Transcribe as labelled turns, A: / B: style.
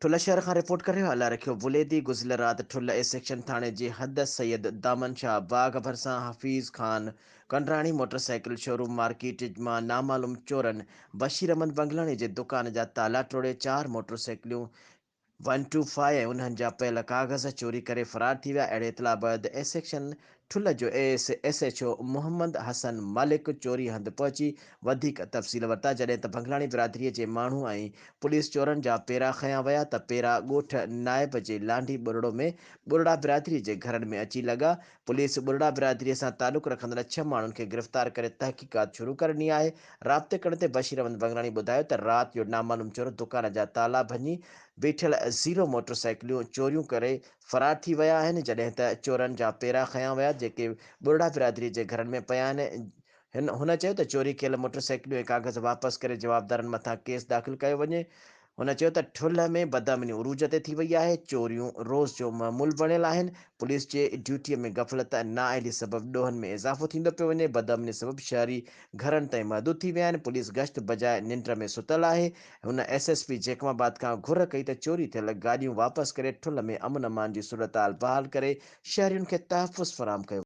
A: ٺلهه شهر کان رپورٽ ڪري رهيو الله رکيو بليدي گذريل رات ٺلهه اي سيڪشن ٿاڻي جي حد سيد دامن شاهه باغ ڀرسان Hafeez Khan Kandrani motor cycle showroom market مان نامعلوم چورن بشير احمد بنگلاڻي جي دڪان جا تالا ٽوڙي چار موٽر سائيڪليون ون ٽو فائيو ۽ انهن جا پيل ڪاغذ چوري ڪري فرار ٿي ويا. اهڙي اطلاع بعد اي سيڪشن ٺلهه جو S H O Muhammad Hassan Malik چوري هنڌ پهچي وڌيڪ تفصيل ورتا جڏهن ته بنگلاڻي برادري جي ماڻهو ۽ پوليس چورن جا پيرا کنيا ويا ته پيرا ڳوٺ نائب جي لانڍي ٻرڙو ۾ ٻرڙا برادري جي گهرن ۾ اچي لڳا پوليس ٻرڙا برادري سان تعلق رکندڙ ڇهه ماڻهن کي گرفتار ڪري تحقيقات شروع ڪري ڏني آهي رابطي ڪرڻ تي بشير احمد بنگلاڻي ٻڌايو ته رات جو نامعلوم چور دڪان جا تالا ڀڃي بيٺل زيرو موٽر سائيڪليون چوريون ڪري فرار ٿي ويا آهن، جڏهن ته چورن جا پيرا کنيا ويا جيڪي ٻرڙا برادري جي گهرن ۾ پيا آهن. هن چيو ته چوري ڪيل موٽر سائيڪليون ۽ ڪاغذ واپس ڪري جوابدارن مٿان ڪيس داخل ڪيو وڃي. هن چيو ته ٺلهه ۾ بدامني عروج تي ٿي وئي آهي، چوريون روز جو معمول بڻيل آهن، پوليس جي ڊيوٽي ۾ غفلت ۽ نااهلي سبب ڏوهن ۾ اضافو ٿيندو پيو وڃي، بدامني سبب شهري گهرن تائين محدود ٿي ويا آهن، پوليس گشت بجاء ننڊ ۾ ستل آهي. هن ايس ايس پي جيڪب آباد کان گهر ڪئي ته چوري ٿيل گاڏيون واپس ڪري ٺلهه ۾ امن امان جي صورتحال بحال ڪري شهرين کي تحفظ فراهم ڪيو.